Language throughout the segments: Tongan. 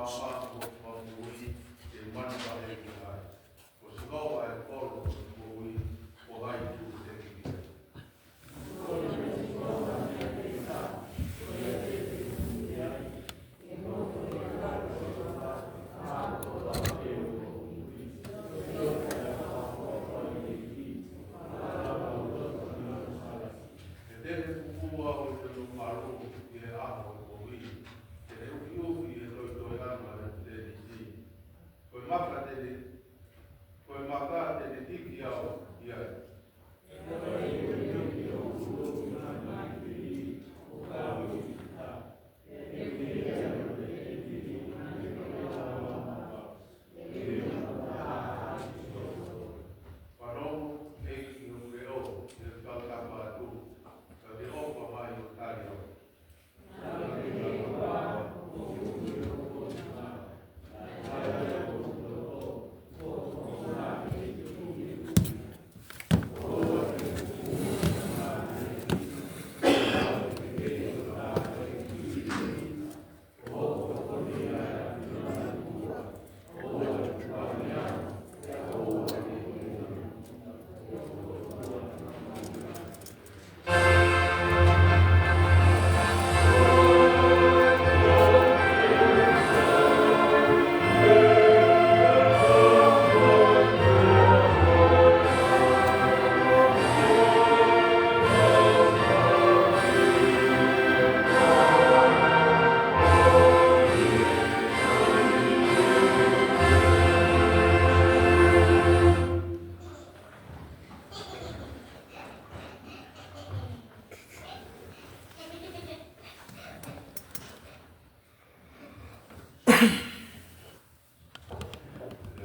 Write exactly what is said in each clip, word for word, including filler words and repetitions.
Papa, ko e fakamoʻui, ke manavahē ki ai. Ko Sihova ʻa e kolo ʻo e moʻui, ko hai ʻoku tuʻu teki ki ai? He te ne pupū au ʻi hono malu ʻi he ʻaho ʻo e kovi, te ne ʻufiʻufi ʻi he toitoiʻanga ʻo e ʻeternity. Ko e maka te ne, ko e maka te ne hiki au ʻi ai. Fanongo, ʻEiki, hoku leʻo, ʻi he tautapa atu, ka ke ʻofa mai ʻo tali au.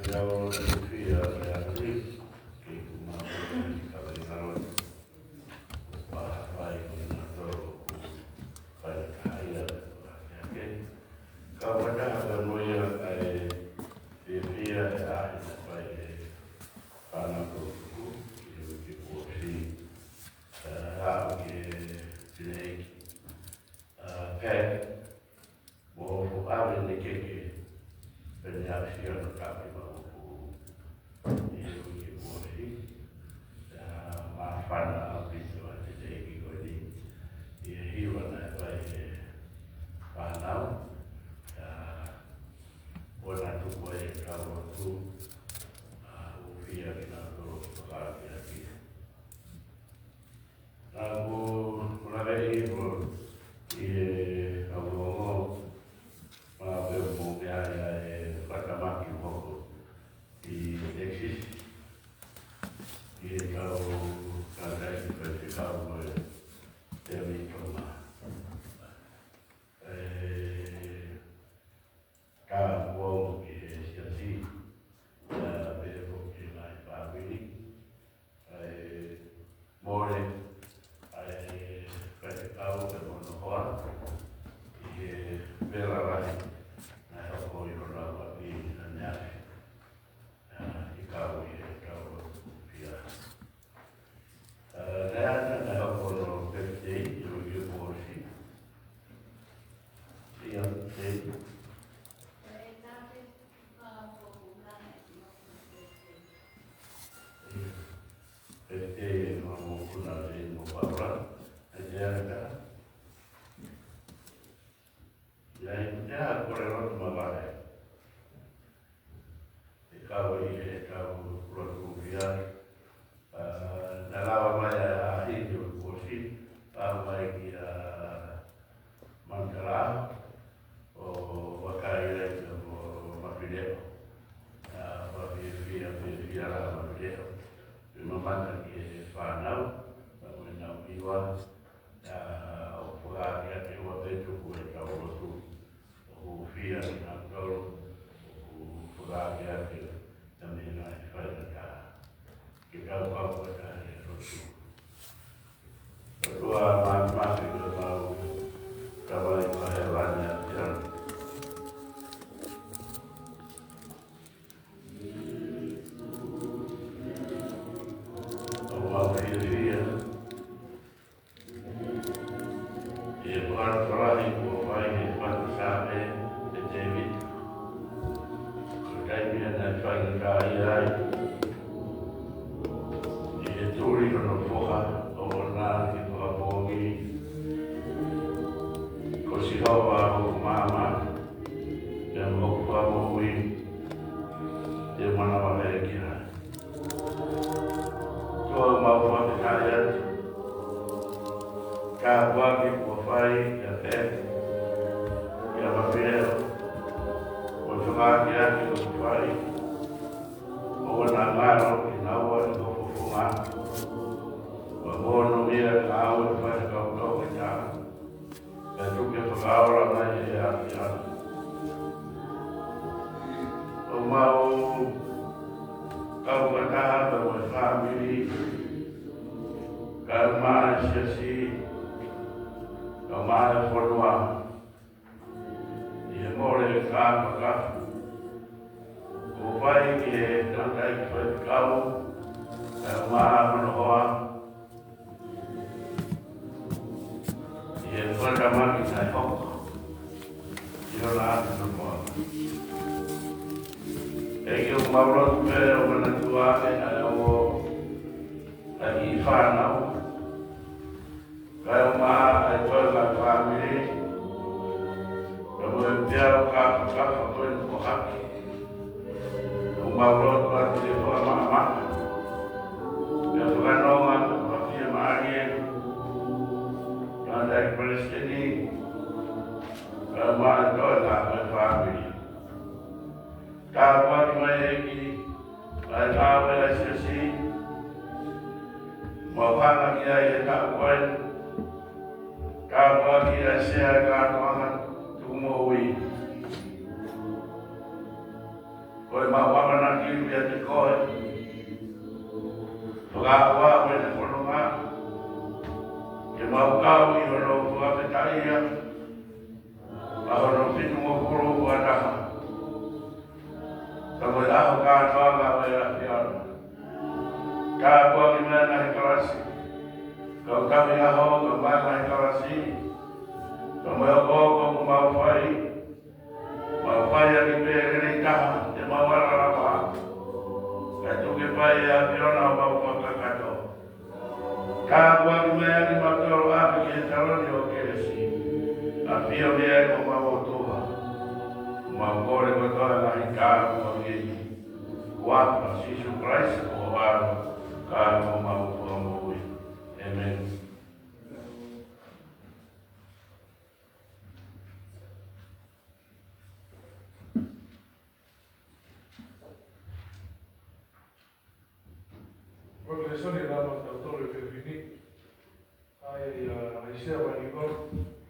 Ka ʻoku ʻikai ha taha ia ʻe fakahā ʻaki. Ka ʻoku ʻikai ha taha ia ʻe fiefia he ʻaho naʻe fai ʻe he fānau tuku ʻi he uike kuo ʻosi. ʻA, aʻu ki he fineʻeiki, ʻa, Pat, mo hoʻo ʻave ne keke, pea ne aʻusia hono taki maʻu ʻi he uike kuo ʻosi. ʻA, māfana ʻaupito ʻa e fineʻeiki ko eni ʻi he hiva naʻe fai ʻe he fānau. ʻA, ʻoua naʻa tuku ai ʻetau lotu, ʻa, hūfia kinautolu ʻoku fakaakeake. Naʻa ku, ku lave hifo ʻi he ʻaho ongo, ma pe mo me ai ʻa e fatamaki hoko ʻi Texas, ʻi he kau kātaki faifekau ko e Temi Toma. ʻE, ka kuo ki he siasi, ʻa, pea foki ki he ngaahi fāmili, ʻa e mole, ʻa e faifekau ʻe mono hoa, ʻi he vela lahi naʻe hoko ʻi honau ʻapi ʻaneafi. ʻA, ʻi kau ʻi he kau ʻo Pia. ʻA, naʻe ʻi ai, naʻe hoko hono birthday ʻi he uike kuo ʻosi. ʻIa, birthday. ʻIa. Birthday ʻa e mokopuna ʻa Leni mo Paula. ʻAi te anga. ʻIa, ʻi te anga kole lotu mavahe. ʻE kau ʻi he kau lotu Pia. ʻA, naʻe lava mai ʻa e ʻaho ni ʻo kuo ʻosi, ʻa, mai kia Manukala, ʻo vakai ai kia Mafileʻo. ʻA, ʻoku fiefia, fiefia lava Mafileʻo. Pea mamata ki he fānau, pea mo ʻenau hiva, ʻa, ʻoku fakaakeake ua pē tuku ʻetau lotu. ʻOku fiefia kinautolu, ʻoku fakaakeake ʻa e meʻa naʻe fai ʻa e taha. Ke tau kau fakataha ʻi he lotu. ʻOtua Māfimafi ko homau Tamai ʻoku ʻi hēvani ʻa e ʻAfiona. ʻOku mau fiefia ʻi he fakatokolahi kuo fai ʻe he fatu Saame ʻe Tēvita. Ka ʻi ai, ʻi he tuli hono foha ʻo ʻOnani Fakapoongi, ko Sihova hoku maama, pea mo hoku fakamoʻui, te u manavahē ki ai. Ko ʻemau fakafetaʻi atu. Ka ʻoku ʻi ai kuo fai, ʻa e, ʻa e mafileo, ʻo fakaakeake ʻoku fai, ʻoua naʻa ngalo kinaua ʻi ho fofonga. Ko e moʻoni ia ka ʻoua ʻe fai ha kaukaua ke tā. Pea tuku ke fakaola mai ʻe he ʻAfiona. ʻOku mau kau fakataha pea mo e fāmili, kae ʻumaʻā e siasi, kae ʻumaʻā e fonua, ʻi he mole fakakaukau kuo fai ki he tangataʻeiki faifekau, kae ʻumaʻā hono hoa, ʻi he fakatamaki naʻe hoko ʻi hona ʻapi nofoʻanga. ʻEiki, ʻoku mau lotu pē ʻo manatua ʻa e ongo ʻa e kiʻi fānau, kae ʻumaʻā ʻa e toenga fāmili, kae ʻumaʻā pē ʻa e kau fakataha ko eni kuo hake. ʻOku mau lotu atu ke fakamaʻamaʻa, ke fakanonga, ke fakafiemālie ʻa e tangataʻeiki palesiteni, kae ʻumaʻā e toenga ʻo e fāmili. Tāpuakiʻi mai ʻEiki ʻa e ngāue ʻa e siasi, mau hanga ki ai he taʻu ko eni. Tāpuakiʻi ʻa e sea ʻo e kātoanga tukumoʻui. Ko ʻemau ʻamanaki ʻiate koe, fakaaʻu ʻa e fononga, ke mau kau ʻi hono fakafetaʻia, ʻa hono fitungofulu ua taha. Ka ko e ʻaho kātoanga ʻo e ʻAfiona. Tāpuakiʻi mai ʻa e ngaahi kalasi. Kau tauhi ʻaho, kae ʻumaʻā e ngaahi kalasi. Kae ʻumaʻā e ʻoku mau fai. Mau fai ʻaki pē lelei taha, te mau ala lava. Kae tuku ke fai ʻe he ʻAfiona ʻemau fakakakato. Tāpuakiʻi mai ʻa kimautolu ʻaki ki he taloni ʻo Kelesi. ʻAfio mai ko homau ʻOtua. Mau kole kotoa ʻa e ngaahi tāpuaki ni. Huafa ʻo Sīsū Kalaisi ko homau, ka ko homau Fakamoʻui. ʻĒmeni. Ko e lēsoni ʻe lava maʻatautolu he efiafi ni, ʻa ia ʻia ʻAisea vahe nima,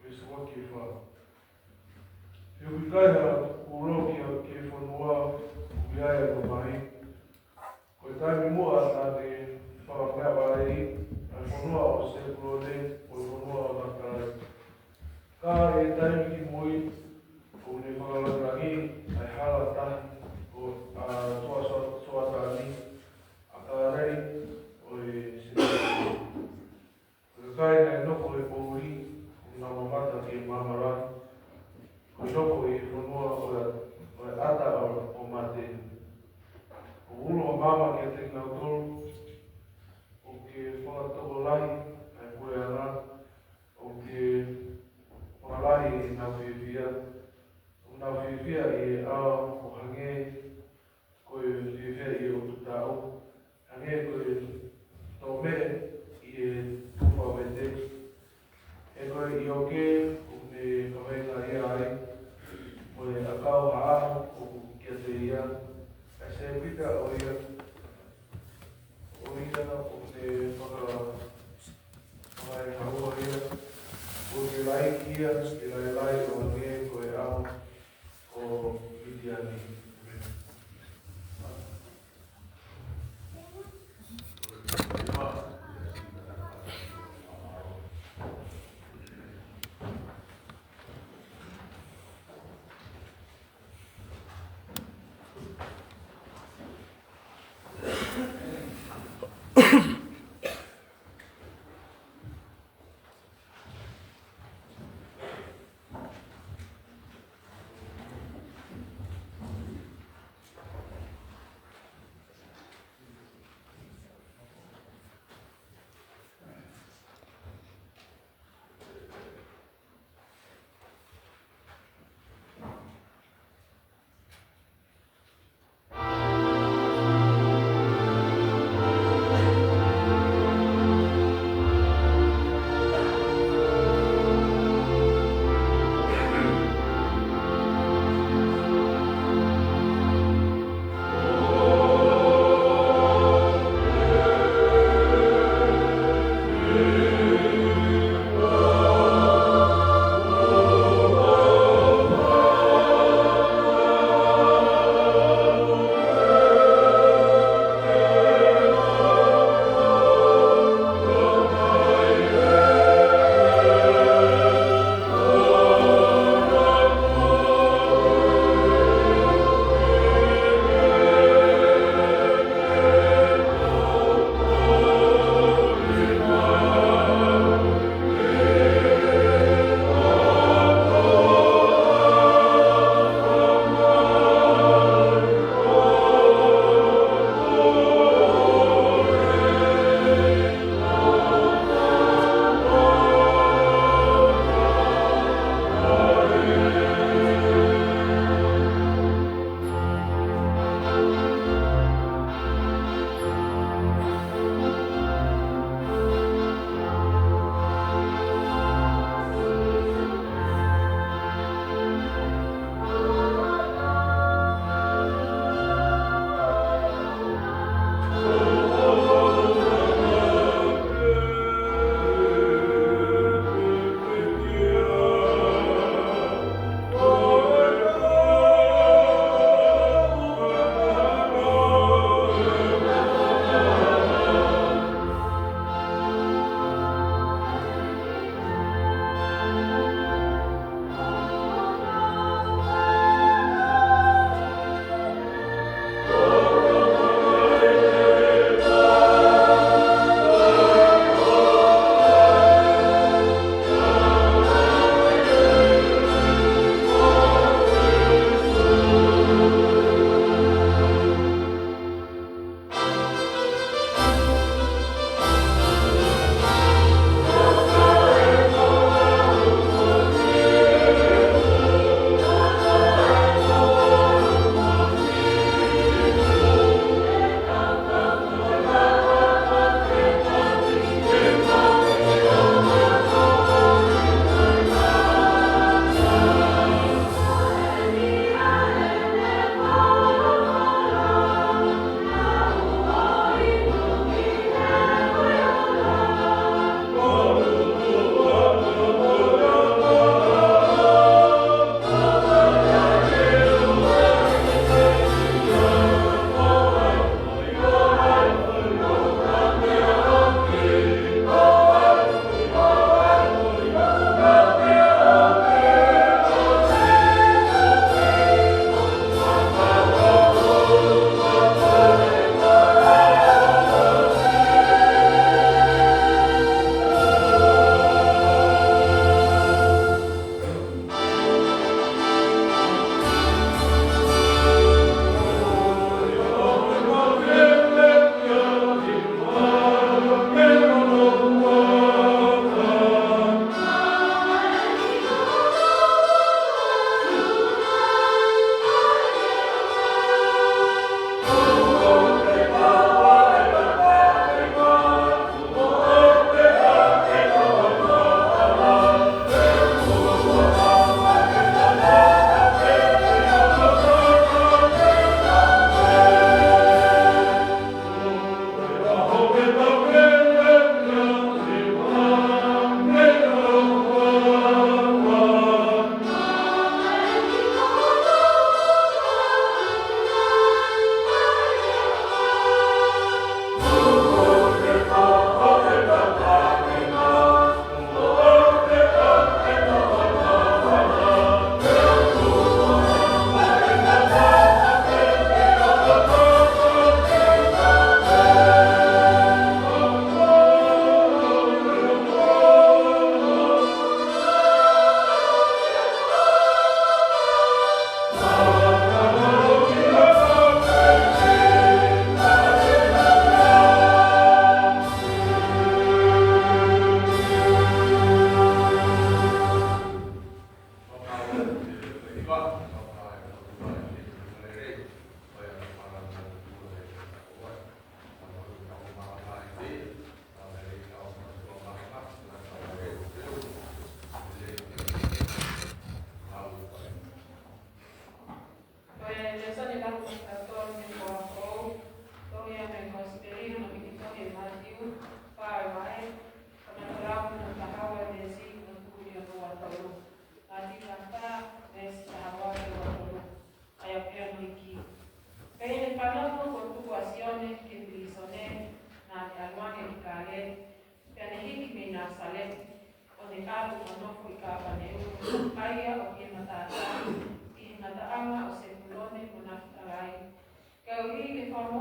veesi ua ki he fā. He ʻoku ʻikai ha ulo ki he, ki he fonua ʻoku ʻi ai ʻa e mamahi. Ko e taimi muʻa naʻa ne fakameʻapangoʻi ʻa e fonua ʻo Sepulone mo e fonua ʻo Nafutalai. Ka ʻi he taimi kimui, ʻoku ne fakalangilangiʻi ʻa e hala tahi ʻo, ʻa Soa-, Soa-, Soatani, ʻa Kaleli ʻo e Senituli. Ko e kakai naʻe nofo he poʻuli, ʻoku nau mamata ki he maama lahi, ko e nofo ʻi he fonua ʻo e, ʻo e ʻata ʻo, ʻo mate. ʻOku ulo ʻa e maama kiate kinautolu, ʻoku ke fakatokolahi ʻa e puleʻanga, ʻoku ke fakalahi ʻenau fiefia, ʻoku nau fiefia ʻi he ʻao ʻo hangē ko e fiefia ʻi he ʻotu taʻu, hangē ko e tōmeʻe ʻi he tufa vete. He ko e ʻioke ʻoku ne kaveingaʻia ai, mo e ʻakau haʻahaʻa ʻoku kiate ia, ʻa e sēpita ʻo ia, ʻo ia ʻoku ne faka-, fakahauhau ia, ʻoku ne laiki ia, ke lailai ʻo hangē ko e ʻao ʻo Mitiani.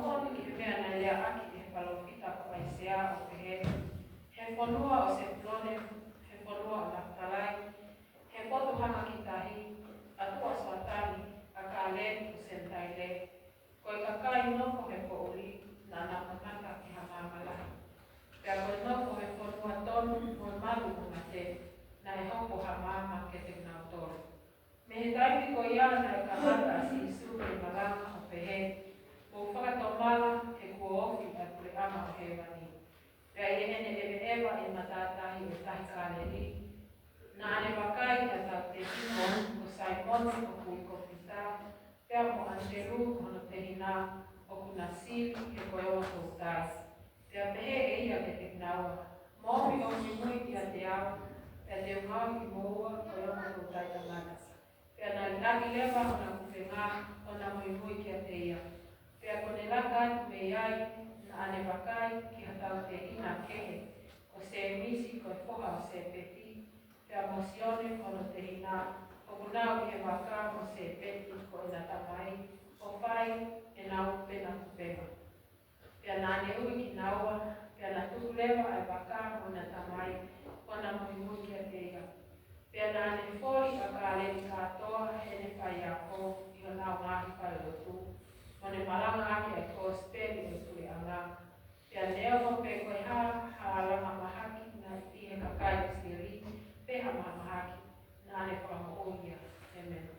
Tokoni ki he meʻa naʻe leaʻaki ʻe he palōfita ko ʻAisea ʻo pehē: He fonua ʻo Sepulone, he fonua ʻo Nafitalai, he potu hanga ki tahi, ʻa tuʻa Soatani, ʻa Kāleli ʻo Senitaile, ko e kakai nofo he poʻuli, naʻa nau mamata ki ha maama lahi. Pea ko e nofo he fonua tonu mo e malu ʻo mate, naʻe hoko ha maama kiate kinautolu. Mei he taimi ko ia naʻe kamata ʻa Sīsū ke malanga ʻo pehē: Mou fakatomala, he kuo ofi ʻa e puleʻanga ʻo hēvani. Pea ʻi heʻene ʻeveʻeva ʻi he matātahi ʻo e tahi Kāleli, naʻa ne vakai ʻa e tautehi ko Saimone ʻoku ui ko Pita, pea mo ʻAnitelū ko hono tehina, ʻoku na sili he ko e ongo toutai. Pea pehē ʻe ia kiate kinaua: Mou omi ʻo muimui kiate au, pea te u ngaohi kimoua ko e ongo toutai tangata. Pea na liʻaki leva hona kufenga, ʻo na muimui kiate ia. Pea kuo ne laka atu mei ai, naʻa ne vakai ki ha tautehi kehe, ko Sēmisi ko e foha ʻo Sēpeti, pea mo Sione ko hono tehina, ʻoku nau ʻi he vaka mo Sēpeti ko ʻena tamai, ʻo fai ʻenau pena kufenga. Pea naʻa ne ui kinaua, pea na tuku leva ʻa e vaka mo ʻena tamai, ʻo na muimui kiate ia. Pea naʻa ne foli ʻa Kāleli kātoa heʻene faiako ʻi honau ngaahi falelotu, mo ne malangaʻaki ʻa e kosipeli ʻo e puleʻanga. Pea neongo pe ko e hā ha langa mahaki naʻe ʻi he kakai ʻIsileli, pe ha mahamahaki, naʻa ne fakamoʻui ia. ʻĒmeni.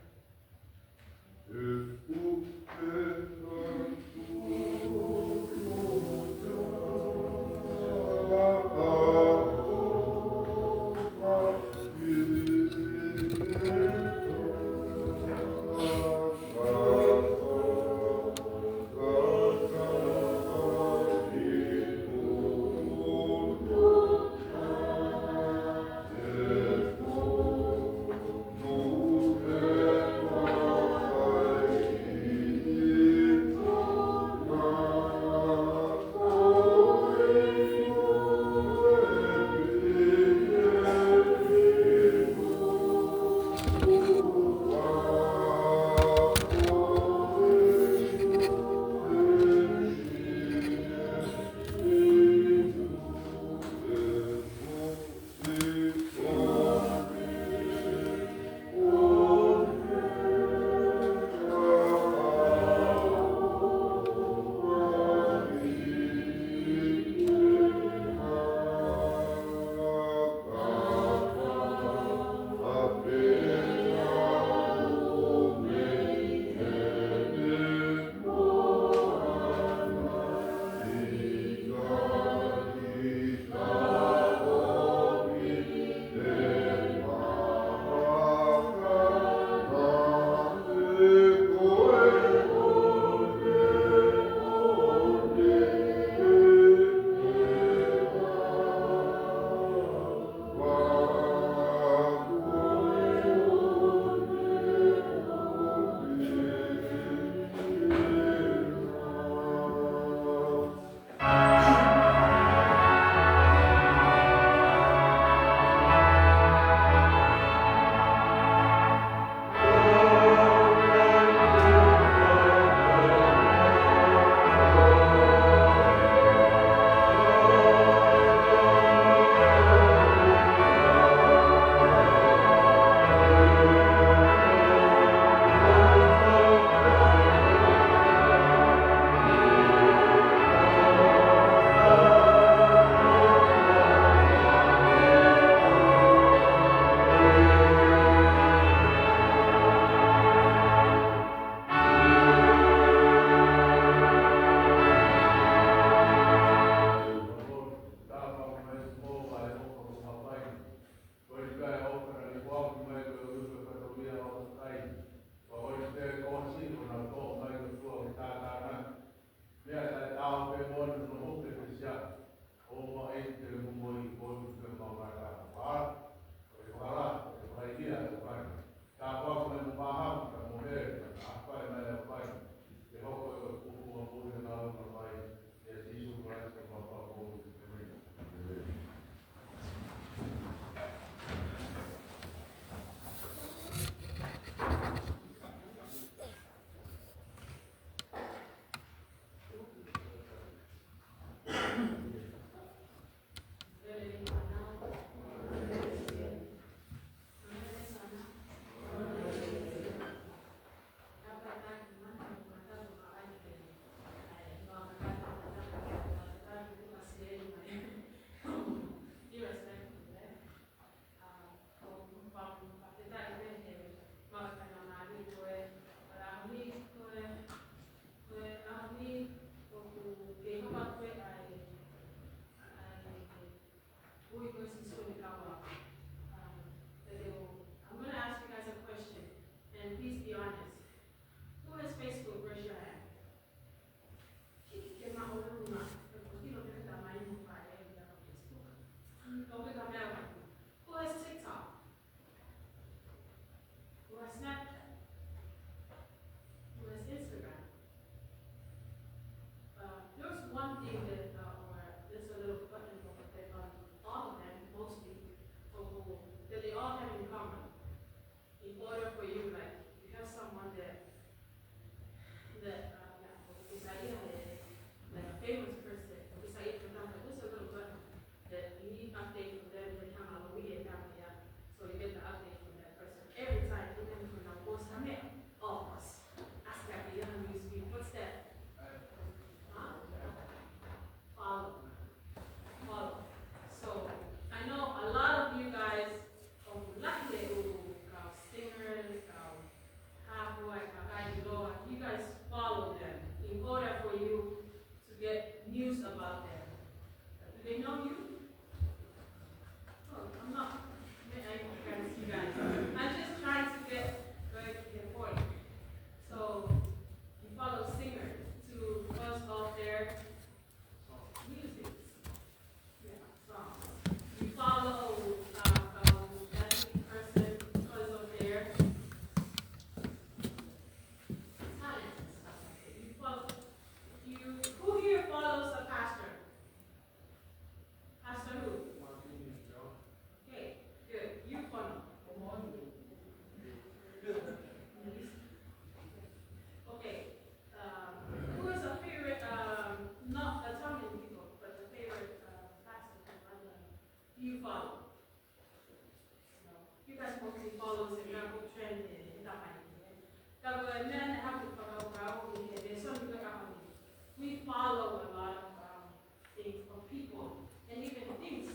people and even things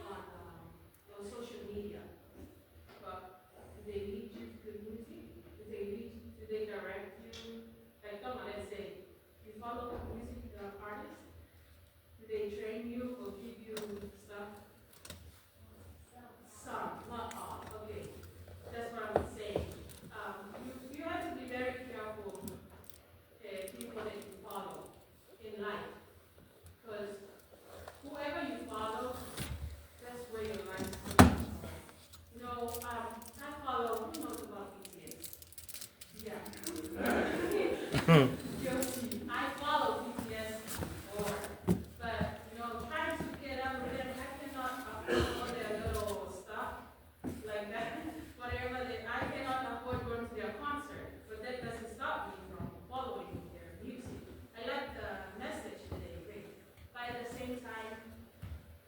on, um, on social media. But do they lead you to good music? Do they lead, do they direct you? Like, come on, let's say, you follow a music, uh, artist, do they train you or give you stuff? Some, not all. Okay. That's what I'm saying. Um, you, you have to be very careful, uh, people that you follow in life. Because whoever you follow, that's where your life is going. You know, um, I follow, who knows about B T S? Yeah. Guilty. I follow B T S before, but, you know, trying to get up with them, I cannot afford all their little stuff like that. Whatever they, I cannot afford going to their concert, but that doesn't stop me from following their music. I like the message that they bring, but at the same time,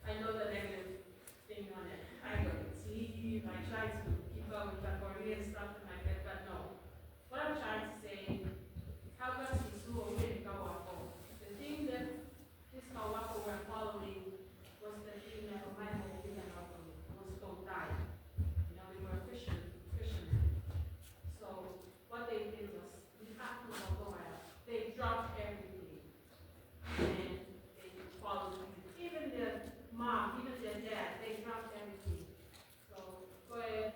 I know the negative thing on it. I go to sleep, I try to keep up with the Korean stuff and like that, but no. What I'm trying to say, how does this do a win go up? The thing that this Kawako we're following was the thing that Michael Wigan was so tired. You know, they were fisher, fishermen. So what they did was, they had to go out. They dropped everything. And they followed him. Even their mom, even their dad, they dropped everything. So, ko e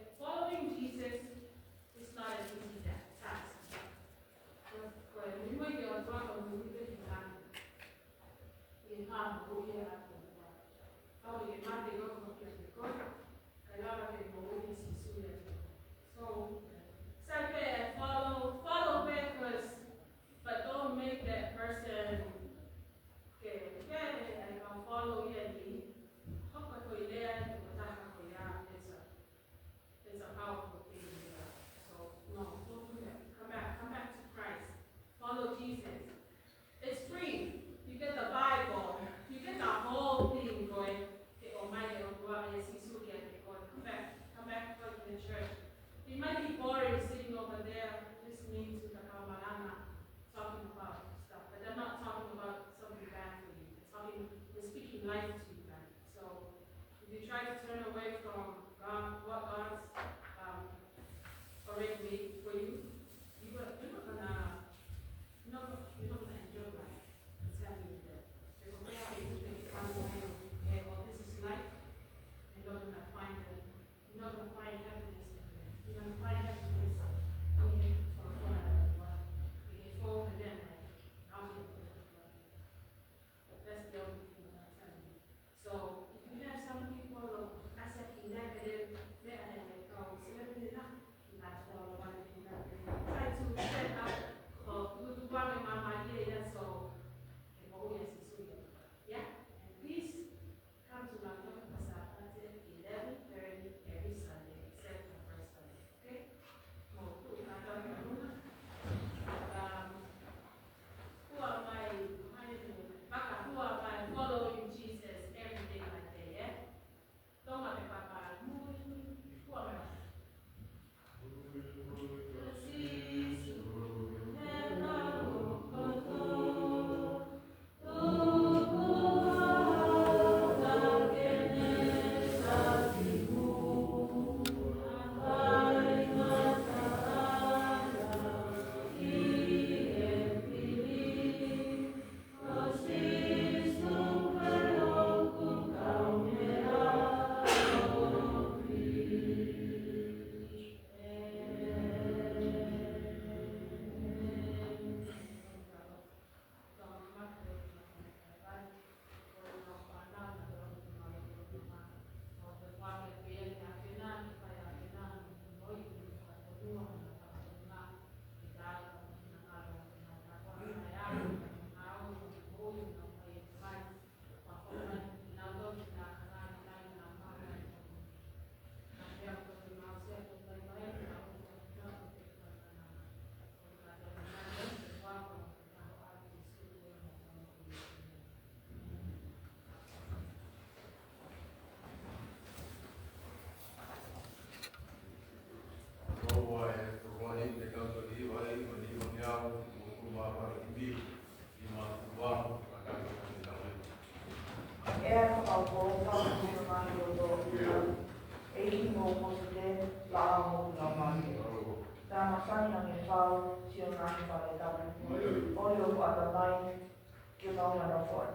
ʻo nofo ai.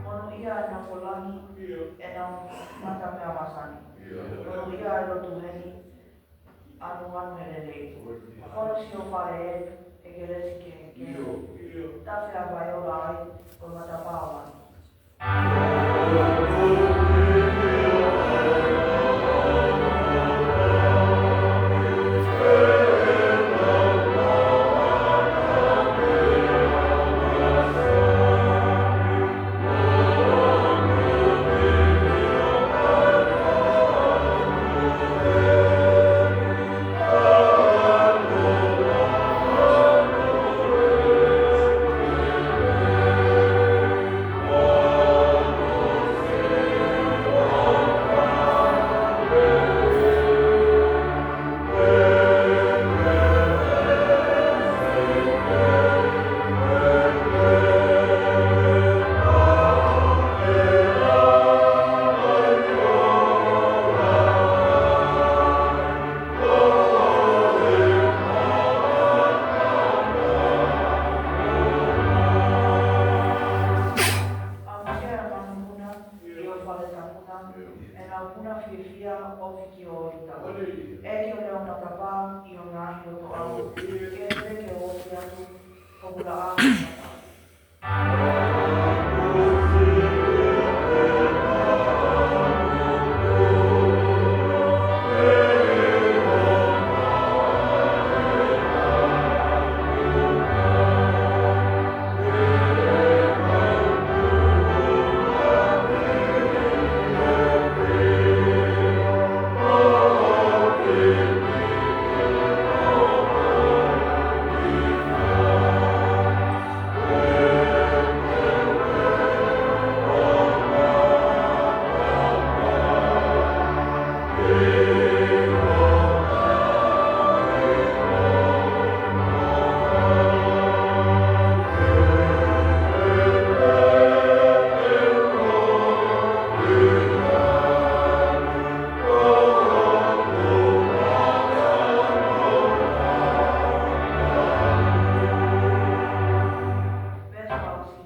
Monūʻia ʻa e nofo langi, ʻenau mata meʻa masani. Monūʻia ʻa e lotu heni, anuanu e lelei. Fonu siʻo fale ē, ʻEkelesi kehekehe. Tafe ʻa e vai ola ai, ko e matapā ʻo langi. ʻAmusia ʻa e manupuna ʻi ho fale tapuna, ʻenau puna fiefia ʻo fiki ʻo ita. ʻEiki ʻo Leʻo Matapā ʻi ho ngaahi lotoʻā, ke peke ʻo ofi atu, ko Pulaʻā. Veesi fakaʻosi.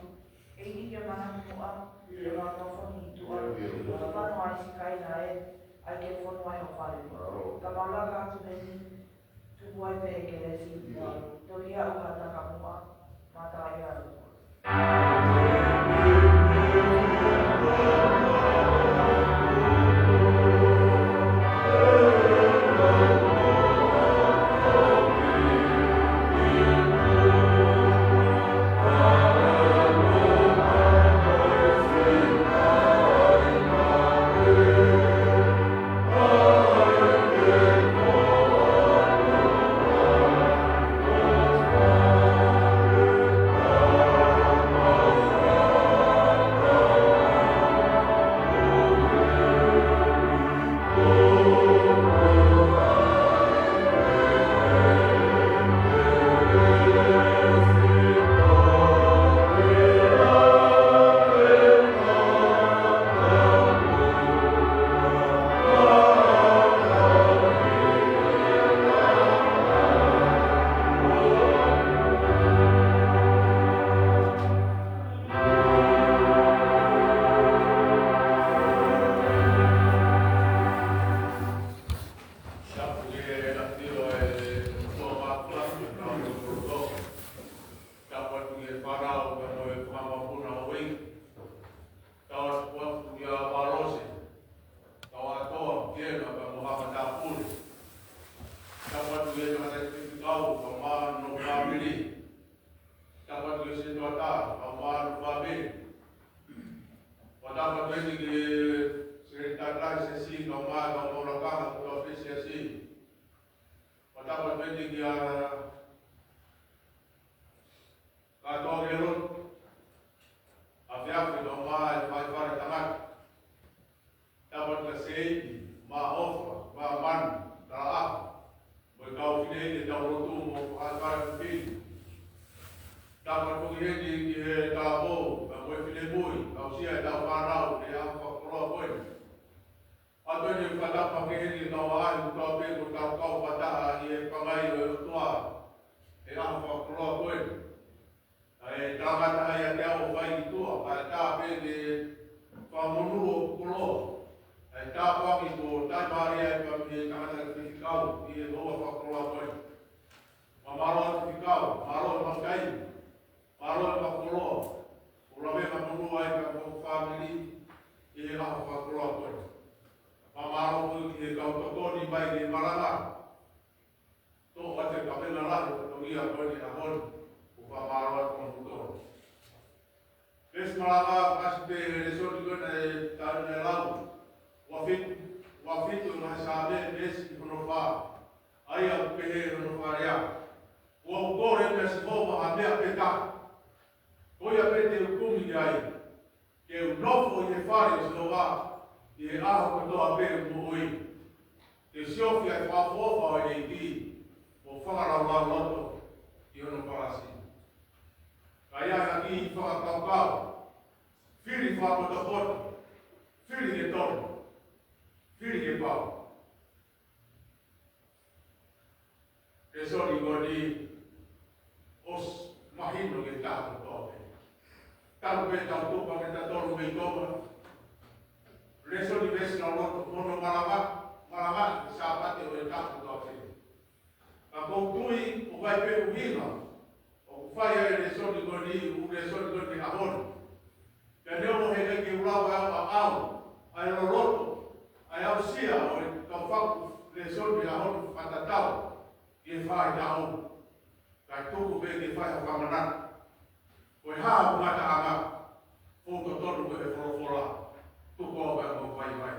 ʻEiki ke mana muʻa, ʻe ma nofo ni tuʻa, ka fano ai sikaina ē, ʻai ke fonu ai ho fale. Ka mau laka atu heni, tuku ai pē ʻEkelesi, toki aʻu ha taka muʻa, mata ia. Kae ʻumaʻā hono fāmili. Tapu atu ki he sētuata, kae ʻumaʻā hono fāmili. Pea tapu atu heni ki he sekelitali siasi, kae ʻumaʻā e kau maʻu lakanga kotoa pē siasi. Pea tapu atu heni ki he kātoa ki he lotu afiafi, kae ʻumaʻā e faifekau tangata. Tapu atu kia Seini, Maʻofa, Maʻamanu, Talaʻaho, mo e kau fineʻeiki ʻetau lotu mo e faifekau fili. Tapu atu ki heni ki he talavou, mo e finemui, kae ʻumaʻā ʻetau fānau, ʻi he ʻaho fakakoloa ko eni. Pea toe fakatapu ki heni ki he kau ʻaʻahi kotoa pē kuo tau kau fakataha ʻi he pangai ʻo e ʻOtua, ʻi he ʻaho fakakoloa ko eni. ʻA e tangata ʻa ia ke au fai ki tuʻa, kae tā pē ke fakamonū hoku koloa. ʻA e tāpuaki kuo tali mai ai pea mei he tangata faifekau ʻi he ʻaho fakakoloa ko eni. Pea mālō atu faifekau, mālō e maʻu taimi, mālō e maʻu koloa, ʻo lave fakamonū ai pea mo hoku fāmili ʻi he ʻaho fakakoloa ko eni. Pea mālō foki ki he kau tokoni mai ki he malanga. Toʻo atu e kavenga lahi ʻo e fatongia ko eni he ʻaho ni, ʻoku fakamālō atu kimoutolu. Veesi malanga, kasi pē he lēsoni ko eni naʻe tau lau. Ua fitu, ua fitu ʻo e Saame, veesi hono fā. ʻA ia ʻoku pehē hono fakalea: Kuo u kole kia Sihova ha meʻa pē taha, ko ia pē te u kumi ki ai, ke u nofo ʻi he fale ʻo Sihova ʻi he ʻaho kotoa pē ʻo ʻeku moʻui, ke siofi ʻa e fakaʻofoʻofa ʻo e ʻEiki, mo fakalaulauloto ʻi hono palasi. Ka ʻi ai ha kiʻi fakakaukau, fili fakapotopoto, fili ke tonu, fili ke pau. Lēsoni ko eni ʻosi mahino ki he taha kotoa pē. Talu pē ʻetau tupu hake tautolu mei Tonga. Lēsoni veesi lauloto mo hono malanga, malanga ki he Sāpate ʻo e taha kotoa pē. Ka ʻoku ou tui ʻoku ʻi ai pē ʻuhinga ʻoku fai ai e lēsoni ko eni, ʻū lēsoni ko eni he ʻaho ni. Pea neongo he ʻikai ke u lava ʻe au ʻo ʻaʻau ʻa e loloto, ʻa e aʻusia ʻo e kau fakalēsoni he ʻaho ni fakatatau ki he faʻahitaʻu, kae tuku pē ke fai ha fakamanatu. Ko e hā hoku ngataʻanga? Fou totonu ko e folofola. Tuku au kae mou vaivai.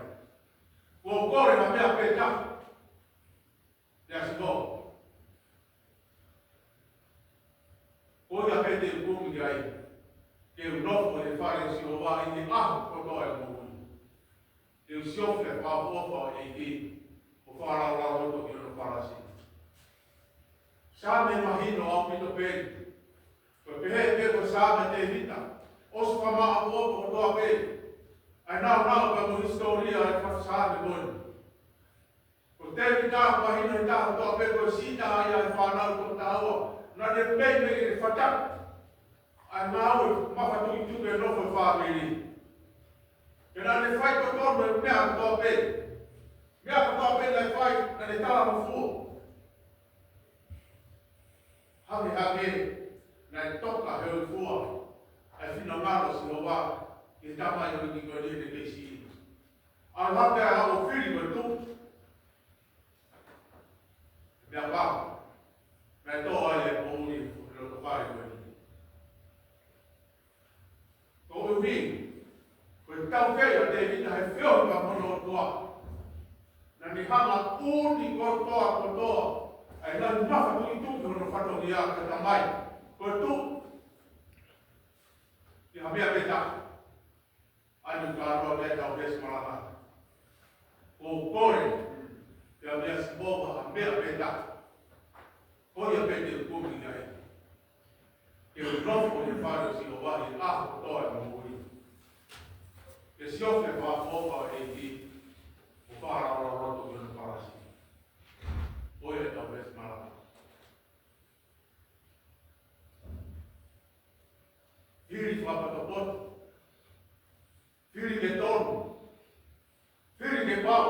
Kuo u kole ha meʻa pē taha kia Sihova, ko ia pē te u kumi ki ai, ke u nofo ʻi he fale ʻo Sihova ʻi he ʻaho kotoa ʻeku moʻui, ke u siofi ʻa e fakaʻofoʻofa ʻo e ʻEiki, mo fakalaulauloto ki hono palasi. Saame mahino ʻaupito pē. Ko e pehē pē ko e Saame ʻa Tēvita, ʻosi fakamāʻopoʻopo kotoa pē ʻa e nāunau pea mo e hisitōlia ʻo e fatu Saame ko eni. Ko Tēvita, mahino ʻe he taha kotoa pē, ko e siʻi taha ia he fānau ʻe toko taha ua. Naʻa ne meimei ke fataki ʻa e ngāue mafatukituki ʻo e nofo ʻo e fāmili. Pea naʻa ne fai totonu e meʻa kotoa pē. Meʻa kotoa pē naʻe fai, naʻa ne talangofua. Hangehangē naʻe toka hē ʻo fua ʻa e finangalo ʻo Sihova ki he tamaioʻeiki ko eni heʻene kei siʻi. ʻAlu hake ʻo fili ko e tuʻu. Meʻa pau, naʻe tō ai e poʻuli ʻi loto fale ko eni. Koeʻuhi ko e taukei ʻa Tēvita he feohi pea mo hono ʻOtua, naʻa ne hanga ʻo ʻuni kotoa kotoa ʻa e ngaahi mafatukituki ʻo hono fatongia ki he tamai, ko e tuʻu, ʻi ha meʻa pē taha. ʻA ia ʻoku kātoa pē ʻetau veesi malanga. Kuo u kole kia Sihova ha meʻa pē taha, ko ia pē te u kumi ki ai, ke u nofo ʻi he fale ʻo Sihova ʻi he ʻaho kotoa ʻeku moʻui, ke siofi ʻa e fakaʻofoʻofa ʻo e ʻEiki, mo fakalaulauloto ki hono palasi. Ko ia ʻetau veesi malanga. Fili fakapotopoto, fili ke tonu, fili ke pau,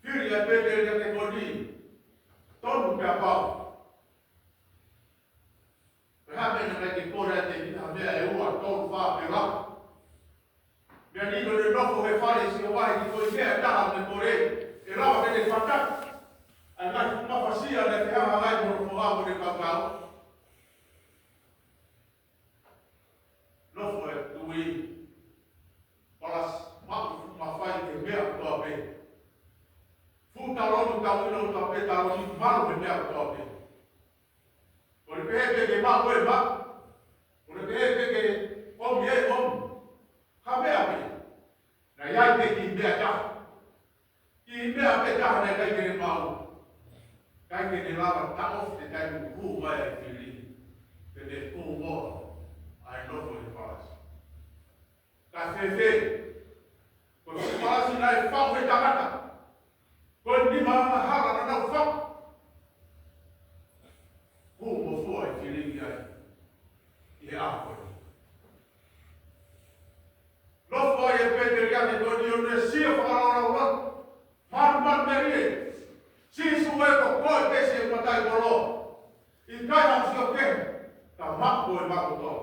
fili ʻa e pēteliake ko eni, tonu pea pau. Ko e hā e meʻa naʻe ʻikai ke kole ai ʻe Tēvita ha meʻa ʻe ua, tolu, fā pe lahi? Meʻa ni ko ʻene nofo he fale ʻo Sihova, ʻikai ko e meʻa ʻe taha naʻa ne kole ai, ʻe lava ke ne fataki ʻa e ngaahi mafasia naʻe fai Nofo e tuʻi, palasi, maʻu fuʻu mafai ki he meʻa kotoa pē. Fuʻu taloni, tauʻi kotoa pē, taloni, malu he meʻa kotoa pē. ʻOku ne pehē pē ke maʻu ʻe maʻu. ʻOku ne pehē pē ke ʻomi ʻe ʻomi. Ka meʻa pē. Naʻe ʻi ai pē kiʻi meʻa taha. Kiʻi meʻa pē taha naʻe ʻikai ke ne maʻu. ʻIkai ke ne lava taʻofi e taimi ʻoku hū mai ai e fili. Pea ne hū mo ia ʻo nofo he palasi. Ka fēfē, ko e palasi naʻe faʻu he tangata. Ko e nima angahala naʻa nau faʻu. Hū mo fua e fili ai ʻi he ʻaho ko ē. Nofo ai e pēteliake ko eni ʻo ne sio fakalaulauloto. Manumanumelie. Sīsū ē, ko koe pē siʻeku mataʻikoloa. ʻIkai haʻaku sio kehe, ka maʻu koe maʻu kotoa.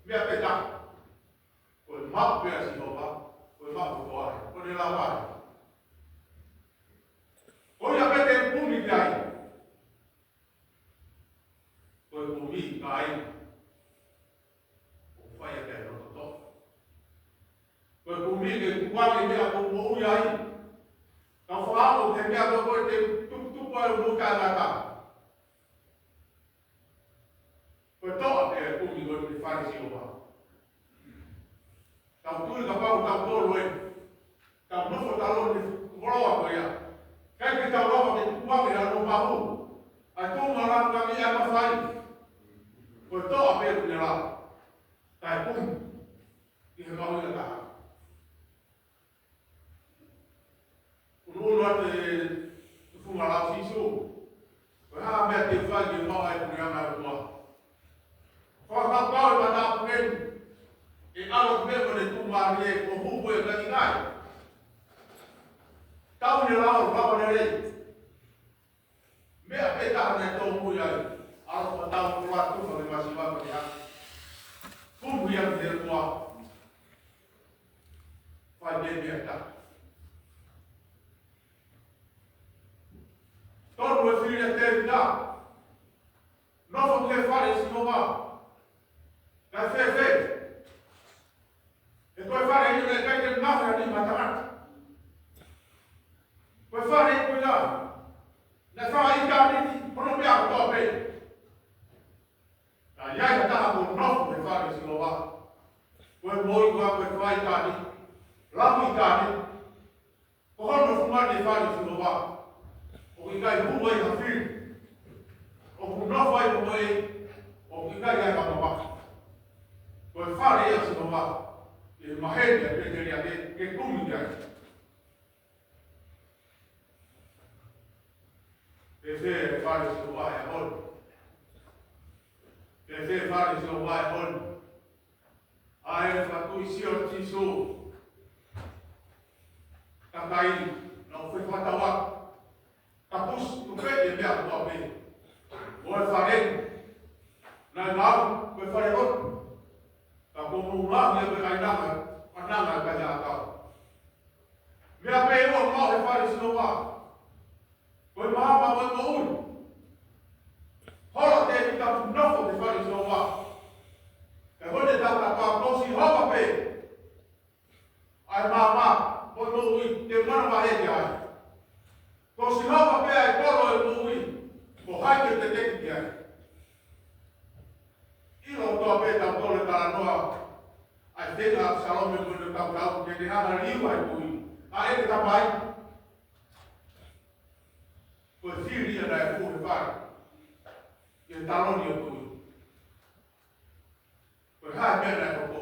Meʻa pē taha. Ko e maʻu pē ʻa Sihova, ko e maʻu kotoa ia. Ko ʻene lava ia. Ko ia pē te u kumi ki ai. Ko e kumi kāinga. ʻOku fai ʻaki e loto toʻa. Ko e kumi ke tukuange e meʻa ʻoku ou moʻui ai. Kau fakaʻamu he meʻa ko ē te u tuputupu ai ʻo mou taʻengata. Ko e toʻa pē e kumi ko eni ki he fale ʻo Sihova. Tau tui kapau ʻoku tau tolo ē. Tau nofo taloni he koloa ko ia. ʻIkai ke tau lava ke tukuange ʻa e loto mahu. ʻA e tuʻunga langa ni ʻa e mafai. Ko e toʻa pē ʻoku ne lava. Kae kumi ki he mahuʻinga taha. ʻUnuʻunu atu e tufunga lau Sīsū. Ko e hā e meʻa te u fai ke maʻu ai e puleʻanga ʻo e ʻOtua? Fakakaukau e matāpule ni. ʻE ʻalu ki he meʻa ko ʻene tuʻumālie, ko e hū ko ē ka ʻikai. Tau ne lau, lau lelei. Meʻa pē taha naʻe tōmui ai. ʻAlu ʻo tau ko atu ma le masiva ma le hake. Kumi ia ki he ʻOtua. Fai pē meʻa taha. Tonu e fili ʻa Tēvita. Nofo ki he fale ʻo Sihova. Kae fēfē? He ko e fale ia naʻe ʻikai ke ngata ni matangata. Ko e fale ia ko ia naʻe fakaʻitāniti hono meʻa kotoa pē. Ka ʻi ai ha taha ʻoku nofo he fale ʻo Sihova, ko e moʻui ko ia ko e fakaʻitāniti, lau ʻitāniti. Ko hono fungani e fale ʻo Sihova. ʻOku ʻikai hū ai ha fili. ʻOku nofo ai ko ē, ʻoku ʻikai ai ha mamahi. Ko e fale ia ʻo Sihova. ʻE maheni ʻa e pēteliake ke kumi ki ai. Fēfē e fale ʻo Sihova he ʻaho ni? Fēfē e fale ʻo Sihova he ʻaho ni? ʻA e fakatuʻi sio ʻa Sīsū. Kakai, nau fefakatauʻaki. Kapusi, tupeʻi e meʻa kotoa pē. Ko e fale ni. Naʻe ngāue, ko e fale lotu. Ka ko e moʻunga ia ko e kainanga, ʻa e kainanga ʻa e kaihaʻa ʻakau. Meʻa pē ʻe ua ʻoku maʻu he fale ʻo Sihova. Ko e maama mo e moʻui. Holo ʻa Tēvita ʻo nofo he fale ʻo Sihova. Ko ʻene tautapa ko Sihova pē ʻa e maama mo e moʻui te u manavahē ki ai. Ko Sihova pē ʻa e kolo ʻo e moʻui. Ko hai te u teuteu ki ai? ʻIlo kotoa pē ʻe tautolu e talanoa ʻa e feinga ʻa ʻApisalome mo ʻene tautau ke ne hanga ʻo liliu ʻa e kui ʻa ʻene tamai. Ko e fili ia naʻe hū he fale, ʻi he taloni ʻo e kui. Ko e hā e meʻa naʻe hoko?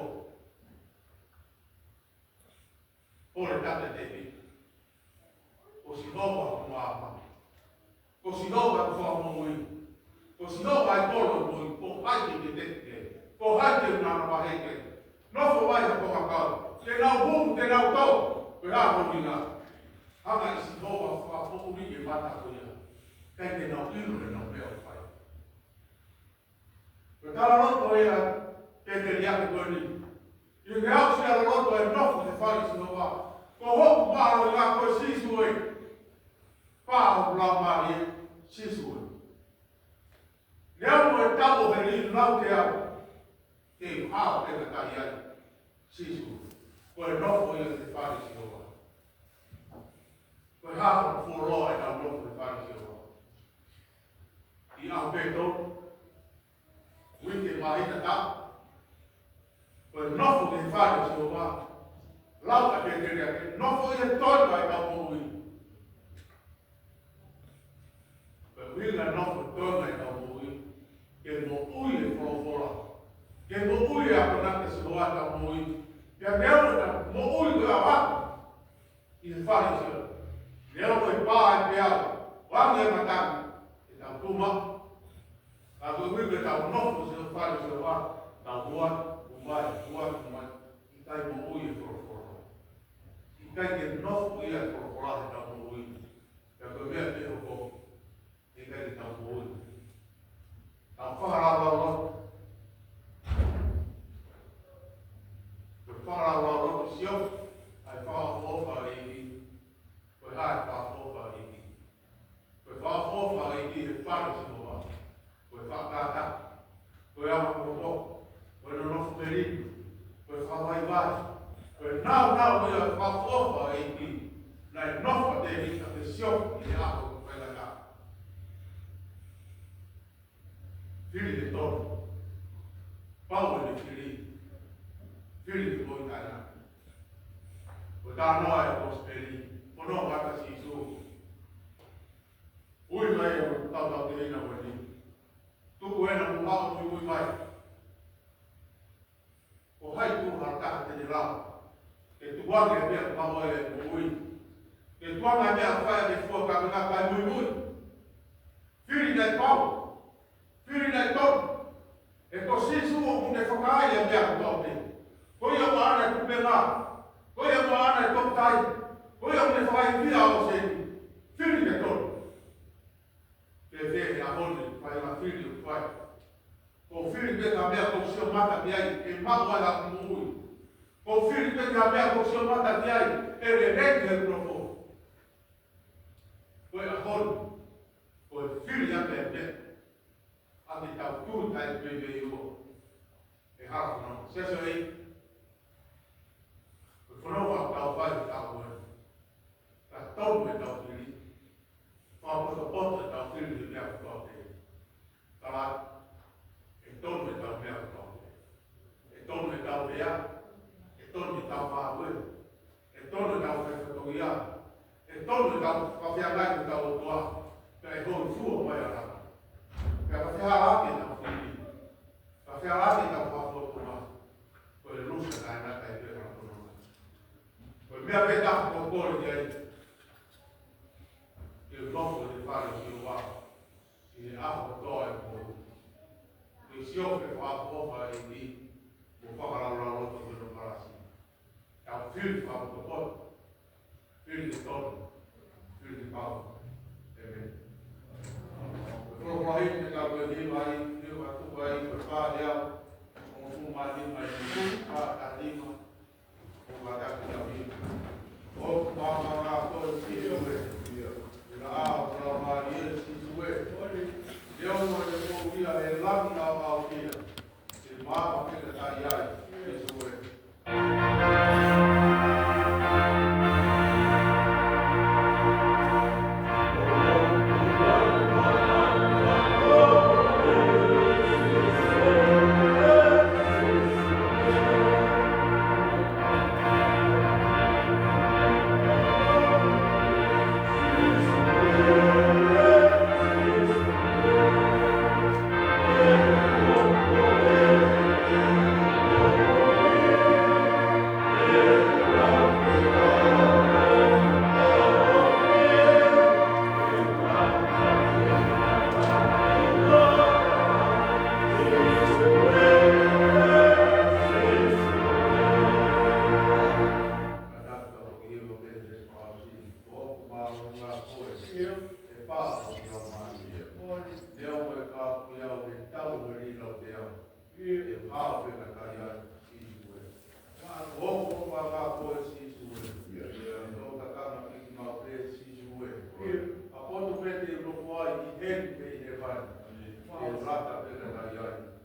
Pole tata ʻe Tēvita. Ko Sihova hoku maama. Ko Sihova hoku fakamoʻui. Ko Sihova e kolo ʻo e moʻui. Ko hai te u teuteu ki ai? Ko hai te u manavahē ki ai? Nofo mai ha kau ʻakau. Te nau hū, te nau tō. Ko e hā hono ʻuhinga? Hanga ʻe Sihova ʻo fakapoʻuli e mata ko ia. ʻIkai te nau ʻilo ʻenau meʻa ʻoku fai. Ko e talaloto ia ʻa e pēteliake ko eni. ʻI he ʻaho ʻo e talaloto ʻe nofo he fale ʻo Sihova. Ko hoku mālohinga ko Sīsū ē. Pea ʻoku lau mālie Sīsū ē. Neongo e tau ʻo heli lau ke au, ke u hao pē ka kai ai. Sīsū, ko e nofo ia he fale ʻo Sihova. Ko e hā hono fuoloa ʻetau nofo he fale ʻo Sihova? ʻI ʻaho pē tonu, uike, māhina, taʻu. Ko e nofo he fale ʻo Sihova. Lau ʻa e Pēteliake, nofo ʻi he toenga ʻetau moʻui. Ko e ʻuhinga nofo toenga ʻetau moʻui, ke moʻui e folofola. Ke moʻui e akonaki ʻa Sihova ʻetau moʻui. Pea neongo ʻetau moʻui ko e ʻaho ʻi he fale ʻo Sihova, neongo e pā e peau, ʻoange e matangi, ʻetau tuma. Ka ko e ʻuhinga ʻetau nofo he fale ʻo Sihova, tau hua, humai, hua, humai. ʻIkai moʻui e folofola. ʻIkai ke nofo ia e folofola heʻetau moʻui. Pea ko e meʻa pē ʻoku hoko, ʻikai ke tau moʻui. Tau fakalaulauloto. Ko e fakalaulauloto, sio, ʻa e fakaʻofoʻofa ʻa e ʻEiki. Ko e hā e fakaʻofoʻofa ʻa e ʻEiki? Ko e fakaʻofoʻofa ʻa e ʻEiki he fale ʻo Sihova, ko e fakakākā, ko e ʻamanaki, ko e nonofo melino, ko e fakavaivai, ko e nāunau ia e fakaʻofoʻofa ʻa e ʻEiki. Naʻe nofo ʻa Tēvita ke siofi ʻi he ʻaho ʻo e faingataʻa. Fili ke tonu. Pau ʻene fili. Fili ke moʻui taʻengata. Ko e talanoa ʻa e Kosipeli, ko hono ʻoatu ʻe Sīsū. Ui mai ʻa e tautau te ina wani. Tuku ena mo haʻu muimui mai. Ko hai tuʻu ha taha te ne lava ke tukuange e meʻa ʻoku maʻu ai e moʻui? Ke tukuange e meʻa ʻoku fai ʻaki e fua kavenga kae muimui? Fili naʻe pau. Fili naʻe tonu. He ko Sīsū ʻoku ne fakaai e meʻa kotoa pē. Ko ia ʻoku ʻaʻana e kupenga. Ko ia ʻoku ʻaʻana e tokotaha. Ko ia ʻoku ne fakaivia ʻa ʻōseni. Fili ke tonu. Pea fēfē he ʻaho ni, fai ha fili ʻoku fai? Ko e fili pē ki ha meʻa ʻoku ou sio mata ki ai, ʻe maʻu ai haʻaku moʻui. Ko e fili pē ki ha meʻa ʻoku ou sio mata ki ai, ʻe lelei ki he nofo. Ko e ʻaho ni, ko e fili ʻa e meʻa, ʻa e tau tū tai pē pē ʻo e hā hono. Sese ei, ko e fononga ʻoku tau fai he taʻu ni. Ka tonu ʻetau fili. Fakapotopoto ʻetau fili he meʻa kotoa pē. Ka ʻe tonu ʻetau meʻa kotoa pē. ʻE tonu ʻetau lea. ʻE tonu ʻetau ngāue. ʻE tonu ʻetau fai fatongia. ʻE tonu ʻetau fakafeangai mo hotau ʻOtua. Pea ʻe hōifua mai ʻa e laka. Pea ka fehālaaki ʻetau fili. Ka fehālaaki ʻetau fakapotopoto. Ko e lusa taʻengata ʻi he fakapotopoto. Ko e meʻa pē ʻoku ou kole ki ai, ke u nofo he fale ʻo Sihova ʻi he ʻaho kotoa ʻo e moʻui. Ke u siofi e fakaʻofoʻofa ʻa e ʻEiki, mo fakalaulauloto ki hono palasi. Tau fili fakapotopoto, fili ke tonu, fili ke pau. ʻĒmeni. Ko e folofola himi te tau hiva ai, hiva tuku ai, ko e fā hiva, hongofulu mā nima, ʻi he fā taha nima. ʻOku mātaki ʻa e ʻEiki. ʻOku māfana koe Sīsū ē. ʻI he ʻao ʻo e Laumālie Sīsū ē. Neongo ʻene moʻui ʻi he langi ʻaoʻao ia, ʻe maama pē ka kai ai Sīsū ē. ʻE pā ʻo Laumālie. Neongo ʻe kāpui au he tau ʻo e lī lautea, ʻe hao pē ka kai ai Sīsū ē. ʻOku māfana koe Sīsū ē. ʻE tō takanga piki mau pē Sīsū ē. ʻA potu pē te u nofo ai ʻi heni pe ʻi hēvani. ʻE lata pē ka nai ai.